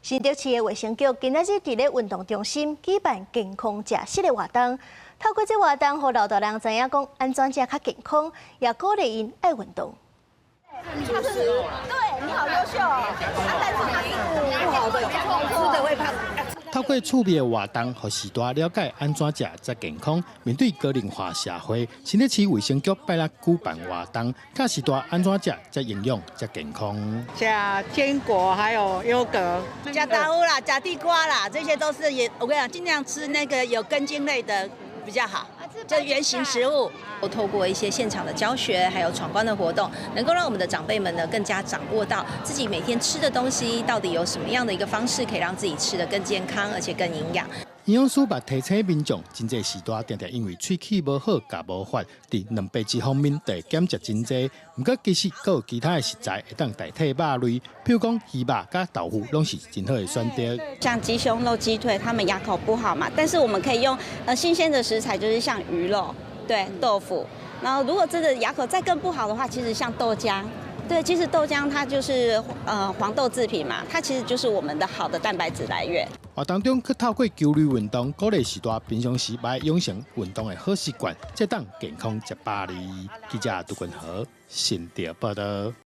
新竹市的衛生局今仔日佇咧運動中心舉辦健康食食的活動，透過這活動，予老大人知影講按怎食較健康，也鼓勵𪜶愛運動。對，你好優秀，但是它是不好的，吃的會胖。透過趣味的活動，予序大了解按怎食才健康。面對高齡化社會，新竹市衛生局拜六舉辦活動，教序大按怎食才營養、才健康。食堅果還有優格，食豆腐啦，食地瓜啦，這些都是也，我跟你講，盡量吃那個有根莖類的比較好，就原型食物。透過一些現場的教學，還有闖關的活動，能夠讓我們的長輩們呢更加掌握到自己每天吃的東西到底有什麼樣的一個方式，可以讓自己吃得更健康，而且更營養。營養師嘛提醒民眾，真濟序大定定因為喙齒無好、咬無法，佇蛋白質方面就會減食真濟。毋過其實閣有其他的食材會當代替肉類，比如講魚肉佮豆腐，攏是真好的選擇。像雞胸肉、雞腿，他們牙口不好嘛，但是我們可以用新鮮的食材，就是像魚肉、對豆腐。然後如果真的牙口再更不好的話，其實像豆漿，對，其實豆漿它就是黃豆製品嘛，它其實就是我們的好的蛋白質來源。活動中，閣透過球類運動，鼓勵序大平常時愛養成運動的好習慣，才當健康食百年。記者杜君和新竹報導。